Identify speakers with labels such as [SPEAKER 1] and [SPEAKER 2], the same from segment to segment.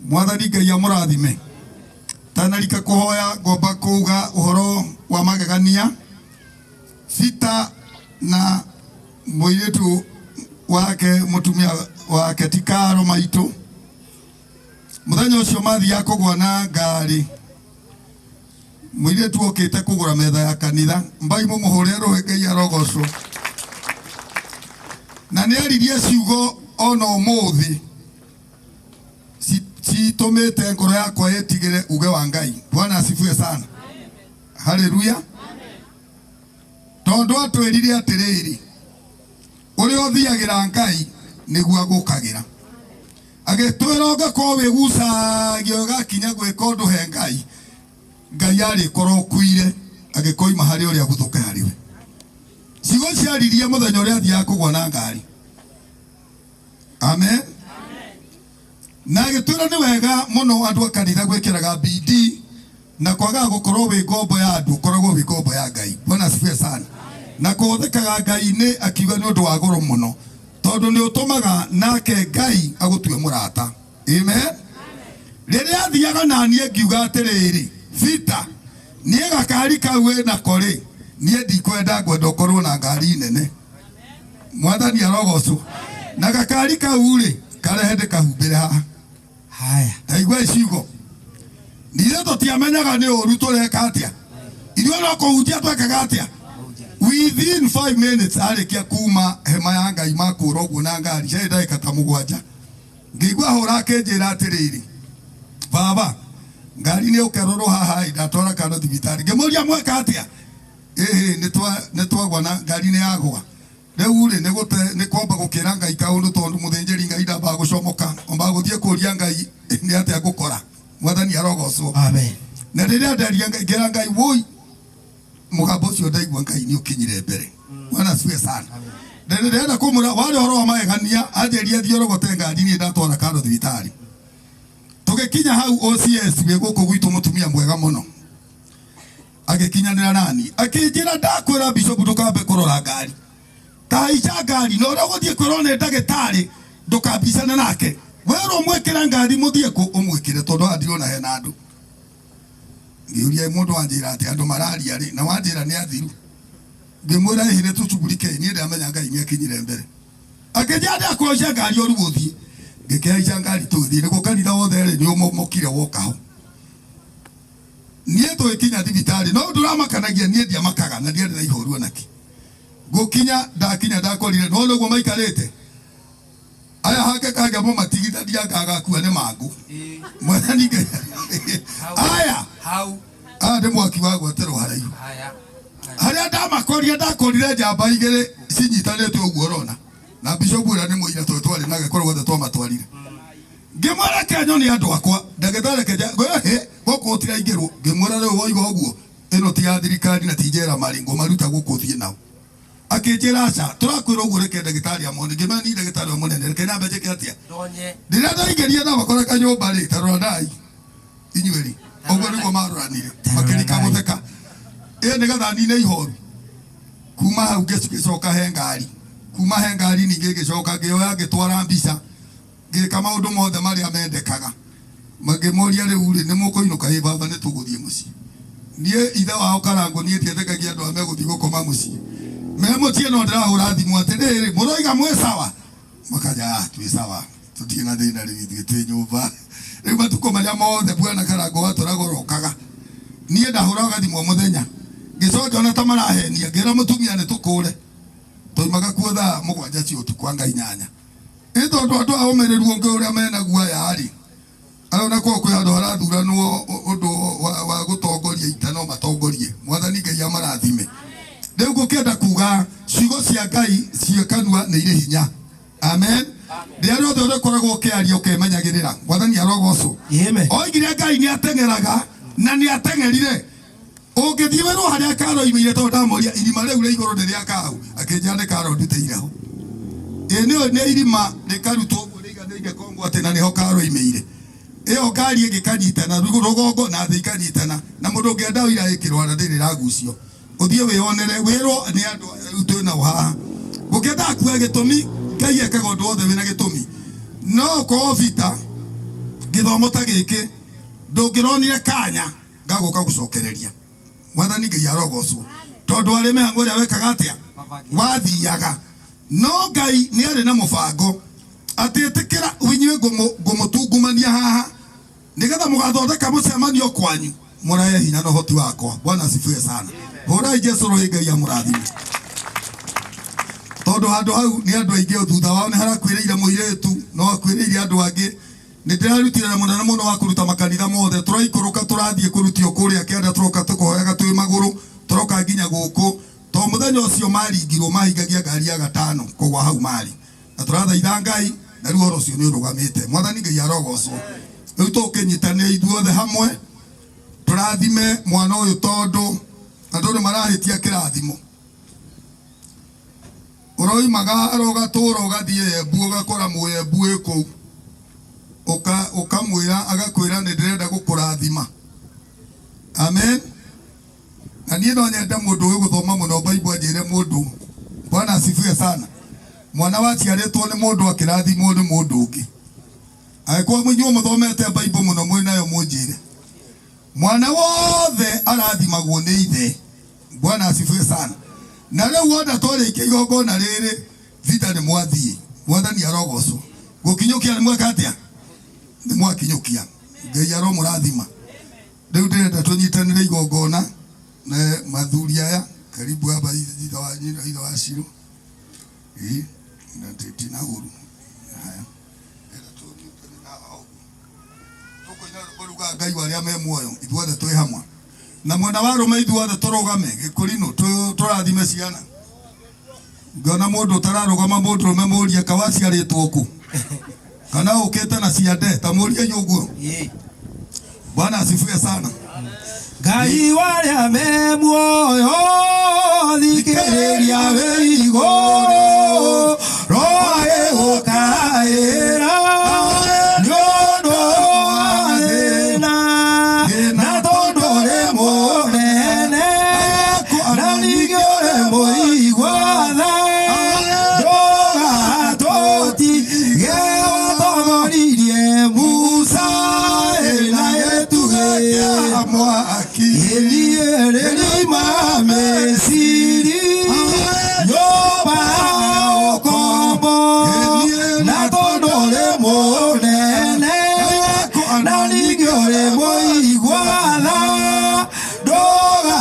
[SPEAKER 1] Mwathani Ngai amũrathime. Tanarika kũhoya ngomba kuuga ũhoro wa magegania. Sita na mũirĩtu wake mũtumia wake ti Karo maitũ. Mũthenya ũcio mathiaga kũgwa na ngari mũirĩtu okĩte kũgũra metha ya kanitha mbai mũmũhũre rũĩ Ngai arogocwo. Na nĩ aririe ciugo ona ũmũthĩ citũmĩte ngoro yakwa ĩtigĩre uge wa Ngai. Bwana asifiwe sana. Haleluya. Tondũ atwĩrire atĩrĩrĩ, ũrĩa ũthiagĩra Ngai nĩguo agũkagĩra. Agĩtwĩra ũngĩkorwo wĩgucagia ũgakinya gwĩka ũndũ he Ngai, Ngai arĩkorwo ũkuire agĩkoima harĩ ũrĩa aguthũke harĩ we. Ciugo ciaririe mũthenya ũrĩa athiaga kũgwa na ngari. Amen. Na agĩtwĩra nĩ wega mũno andũ a kanitha gwĩkĩraga bidii na kwagaga gũkorwo wĩ ngombo ya andũ, ũkoragwo wĩ ngombo ya Ngai. Bwana asifiwe sana. Na kũhũthĩkaga Ngai-inĩ akiuga nĩ ũndũ wa goro mũno, tondũ nĩ ũtũmaga nake Ngai agũtue mũrata. Amen. Rĩrĩa athiaga na niĩ ngiuga atĩrĩrĩ, Peter, niĩ gakari kau wĩ nako rĩ, niĩ ndikwenda, ngwenda ũkorwo na ngari nene. Mwathani arogocwo. Na gakari kau rĩ, karehe ndĩkahumbĩre haha.
[SPEAKER 2] Haya.
[SPEAKER 1] Taigua ciugo. Nithuĩ tũtiamenyaga nĩ ũru tũreka atĩa. Ithuĩ no kũhunjia twekaga atĩa. Within 5 minutes arĩkia kuma hema ya Ngai makũra ũguo na ngari ciarĩ ndagĩka ta 7. Ngĩigua hũra akĩnjĩra atĩrĩrĩ, baba ngari nĩ ũkerorwo haha ĩ, ndatwara kando thibitarĩ. Ngĩmũria mweka atĩa? Ĩhĩ nĩ twagwa na ngari nĩ yagwa. Rĩu rĩ nĩ gũte nĩ kwamba gũkĩra Ngai kaũndũ tondũ mũthĩnjĩri Ngai ndambaga gũcomoka, ambaga gũthiĩ kũria Ngai nĩ atĩa ngũkora. Mwathani arogocwo.
[SPEAKER 2] Amen.
[SPEAKER 1] Na rĩrĩa ndaria Ngai ngĩra Ngai woi mũgambo ũcio ndaigua Ngai nĩ ũkinyire mbere. Bwana asifiwe sana. Na ndĩrenda kũmũra warĩ ũhoro wa magegania anjĩria thiĩ ũrogote ngari niĩ ndatwara kando thibitarĩ. Tũgĩkinya hau OCS wĩ gũkũ gwitũ mũtumia mwega mũno. Agĩkinyanĩra nani akĩnjĩra ndakwĩra bishop ndũkambe kũrora ngari, tahaica ngari na ũrĩa ũgũthiĩ kwĩrwo nĩ ndagĩtarĩ ndũkambicane nake, werwo mwĩkĩre ngari mũthiĩ kũ ũmwĩkĩre tondũ haha ndirona hena andũ. Ngĩũria mũndũ wanjĩra atĩ andũ mararia rĩ na wanjĩra nĩ athiru. Ngĩmwĩra ĩhĩ nĩ tũcugurike, niĩ ndamenya Ngai nĩ akinyire mbere. Akĩnjĩra ndakũhaica ngari ũru gũthiĩ, ngĩkĩhaica ngari tũgĩthiĩ nĩguo kanitha wothe rĩ nĩ ũmomokire woka ho. Niĩ tũgĩkinya thibitarĩ no ũndũ ũramakanagia niĩ ndiamakaga na ndiarĩ na ihoru onakĩ. Gũkinya ndakinya ndakorire nĩwona ũguo maikarĩte aya hake kangĩa mũmatigithania ngagakua nĩ mangũ. Mwathani Ngai aya
[SPEAKER 2] Hau.
[SPEAKER 1] aya nĩ mwaki wa gweterwo haraihu.
[SPEAKER 2] Haya.
[SPEAKER 1] Harĩa ndamakorire ndakorire njamba igĩrĩ cinyitanĩte ũguo ũrona na bishop ũrĩa nĩ mũira tondũ twarĩ nake kũrĩa guothe twamatwarire. Ngĩmwĩra reke nyone andũ akwa, ndagĩtarĩ reke he gũkũ gũtiraingĩrwo. Ngĩmwĩra rĩu woiga ũguo ĩno ti ya thirikari na ti njera marĩ ngũmaruta gũkũ thiĩ nao. Akĩnjĩra aca tũrakwĩra ũguo reke ndagĩtarĩ amone. Ngĩmwĩra niĩ ndagĩtarĩ ũyũ mũnene reke nyambe njĩke atĩa.
[SPEAKER 2] Ndonye.
[SPEAKER 1] Rĩrĩa ndaingĩrire na makora kanyũmba rĩ, ta rora ndai inyuĩ rĩ, ũguo nĩguo maroranire makĩrika gũtheka. Ĩ nĩgetha nine ihoru. Kuma hau ngĩcoka he ngari, kuma he ngari ningĩ ngĩcoka ngĩoya ngĩtwara mbica ngĩka maũndũ mothe marĩa mendekaga. Makĩmoria rĩu rĩ nĩ mũkũinũka? Ĩ baba nĩ tũgũthiĩ mũciĩ. Niĩ ithe wao Karangũ niĩ ndietĩkagia andũ aya megũthiĩ gũkoma mũciĩ. Me mũciĩ no ndĩrahũra thimũ atĩrĩrĩ mũroiga mwĩ sawa? Makanja ah twĩ sawa tũtirĩ na thĩna rĩu ithuĩ twĩ nyũmba. Rĩu matukũ marĩa mothe bwana Karangũ watũraga ũrokaga. Niĩ ndahũraga thimũ o mũthenya. Ngĩcoka ngĩona ta marahenia ngĩra mũtumia nĩ tũkũre. Twoimaga kuo thaa 7 cia ũtukũ anga 8. Ĩ tondũ andũ a ũmĩrĩru ũngĩ ũrĩa menaguo aya rĩ, aya ona korwo kwĩ handũ harathuranwo ũndũ wa gũtongoria ita no matongorie. Mwathani Ngai amarathime. Rĩu ngũkĩenda kuga ciugo cia Ngai cia kanua nĩ irĩ hinya. Amen. Rĩrĩa rĩothe ũrĩkoragwo ũkĩaria ũkemenyagĩrĩra. Mwathani arogocwo.
[SPEAKER 2] Amen.
[SPEAKER 1] Oigire Ngai nĩ ateng'eraga na nĩ ateng'erire. Ũngĩthiĩ wĩrwo harĩa karo imĩire tondũ ndamũria irima rĩu rĩa igũrũ nĩ rĩa kau, akĩnjĩra nĩ karo ndutĩire ho. Ĩ nĩ nĩ irima rĩkarutwo ũguo rĩiganĩire kongo atĩ na nĩho karo imĩire. Ĩyo ngari ĩngĩkanyitana rũgongo na thĩ ikanyitana na mũndũ ũngĩenda ũira ĩkĩrwara ndĩrĩ ĩragucio. Ũthiĩ wĩyonere wĩrwo nĩ andũ aya rĩu twĩ nao haha. Ngũkĩendaga kuga gĩtũmi Ngai ekaga ũndũ wothe wĩna gĩtũmi. No ũkorwo vita. Gĩthomo ta gĩkĩ ndũngĩronire kanya gagũka gũcokereria. Mwathani Ngai arogocwo, tondũ arĩ mĩhang'o ĩrĩa wekaga atĩa wathiaga. No Ngai nĩ arĩ na mũbango atĩ ĩtĩkĩra inyuĩ ngũmũtungumania haha nĩgetha mũgathondeka mũcemanio kwanyu mũrahe hinya na ũhoti wakwa. Bwana asifiwe sana. Hũrai Jesu rũhĩ, Ngai amũrathime, tondũ handũ hau nĩ andũ aingĩ thutha wao nĩ harakuĩrĩire mũirĩtu no akuĩrĩire andũ angĩ. Nĩ ndĩrarutire na mũnene mũno wa kũruta makanitha mothe, tũraikũrũka tũrathiĩ kũrutio kũrĩa kĩanda, tũroka tũkũhoyaga twĩ magũrũ, tũroka nginya gũkũ, to mũthenya ũcio maringirwo mahingagia ngari ya gatano kũgwa hau marĩ, na tũrathaitha Ngai na rĩu ũhoro ũcio nĩ ũrũgamĩte. Mwathani Ngai arogocwo. Rĩu tũkĩnyitanĩra ithuothe hamwe tũrathime mwana ũyũ, tondũ andũ nĩ marahĩtia kĩrathimo. Ũroimaga ũgatũra ũgathiĩ Embu, ũgakora mũembu wĩ kũu, ũkamwĩra, agakwĩra nĩ ndĩrenda gũkũrathima. Amen. Na niĩ no nyende mũndũ ũĩ gũthoma mũno Bible anjĩre mũndũ. Bwana asifiwe sana. Mwana waciarĩtwo nĩ mũndũ akĩrathimwo nĩ mũndũ ũngĩ, angĩkorwo inyuĩ mũthomete Bible mũno mwĩ nayo, mũnjĩre. Mwana wothe arathimagwo nĩ ithe. Bwana asifiwe sana. Na rĩu wona twarĩkia igongona rĩrĩ, vita nĩ mwathiĩ. Mwathani arogocwo. Gũkinyũkia nĩ mweka atĩa? Nĩ mwakinyũkia. Ngai aromũrathima. Rĩu ndĩrenda tũnyitanĩre igongona na mathuri aya. Karibu hapa, ithe wa nyina, ithe wa Ciro. Ĩ na tina ũru. Haya, ndĩrenda tũnyitanĩre haha ũguo. Tũkũina rwĩmbo rugaga Ngai wa arĩa me muoyo, ithuothe twĩ hamwe na mwena wa rũme, ithuothe tũrũgame gĩkũrinũ tũrathime ciana. Ngona mũndũ ũtararũgama, mũndũ rũme, mũrie kawaciarĩtwo kũ kana ũkĩte na ciande, ta mũrie ũguo. Bwana asifiwe sana.
[SPEAKER 2] Ngai warĩa me muoyo, thikĩrĩria wĩ igũrũ, roa ĩgũkaĩra nĩ ũndũ wa thĩna, na tondũ ũrĩ mũnene na ningĩ ũrĩ mũigua tha, ndũgatũtige. Watongoririe Musa na gĩtugĩ
[SPEAKER 1] mwaki
[SPEAKER 2] rĩrima Misiri, nyũmba ya ũkombo, na tondũ ũrĩ mũnene na ningĩ ũrĩ mũigua tha, ndũga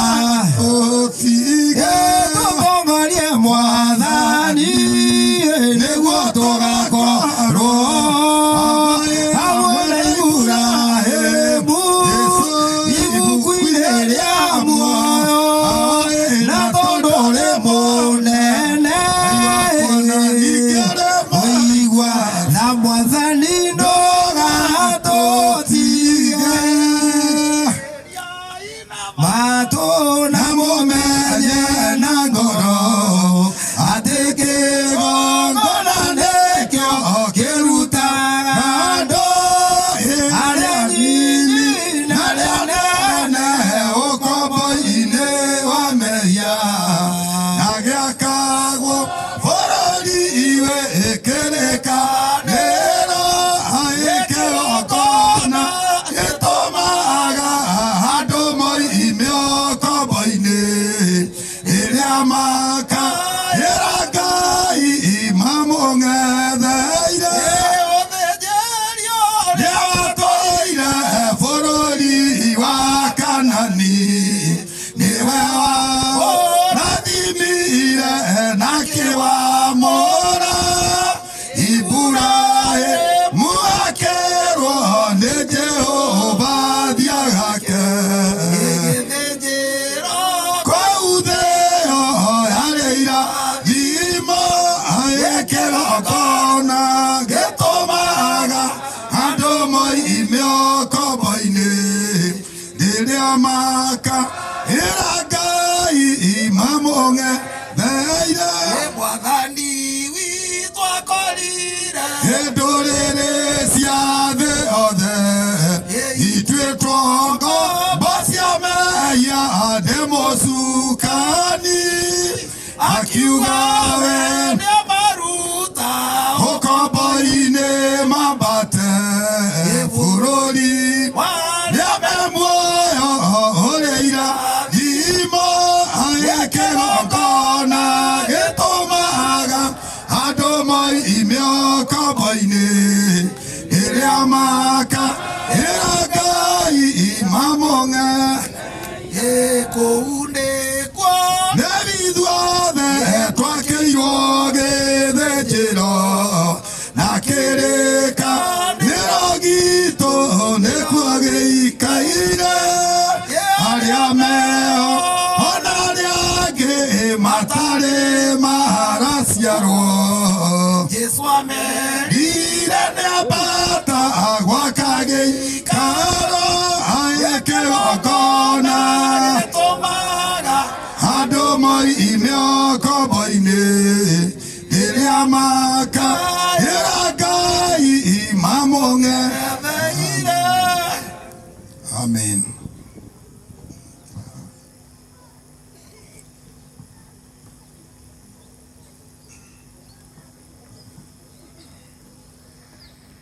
[SPEAKER 1] ũtige
[SPEAKER 2] tũtongorie Mwathani, nĩguo tũgakorwo hamwe na Iburahĩmu ibuku-inĩ rĩa muoyo, na tondũ ũrĩ mũnene mũigua na Mwathani, ndũgatũtige. Matũ na mũmenye na ngoro atĩ kĩgongona nĩkĩo kĩrutaga andũ arĩa nini na arĩa nene
[SPEAKER 1] ũkombo-inĩ wa mehia, na gĩakagwo bũrũri iwe ĩkĩrĩkanĩro, ĩkĩgongona gĩtũmaga andũ moime ũkombo-inĩ, ĩrĩa makaĩra Ngai mamũng'etheire rĩa watũire bũrũri wa Kanani, nĩwe warathimire na kĩwamũra Iburahĩmu, akĩrwo nĩ Jehova thiagake kũu thĩo yarĩ irathimo, ĩkĩgongona gĩtũmaga andũ moime ũkombo-inĩ, rĩrĩa makaĩra Ngai mamũng'etheire.
[SPEAKER 2] Mwathani witũ akorire
[SPEAKER 1] Ndũrĩrĩ cia thĩ othe ituĩtwo ngombo cia mehia ndĩ mũcukani, akiuga we
[SPEAKER 2] nĩamaruta
[SPEAKER 1] ũkombo-inĩ mambate bũrũri. maikaire arĩa meho ona arĩa angĩ matarĩ maraciarwo.
[SPEAKER 2] Jesu amerire
[SPEAKER 1] Rire nĩambata gwaka gĩikaro agĩkĩgongona
[SPEAKER 2] tũmaga
[SPEAKER 1] andũ moime ũkombo-inĩ rĩrĩa makaĩra Ngai mamũng'e.
[SPEAKER 2] etheire.
[SPEAKER 1] Amen.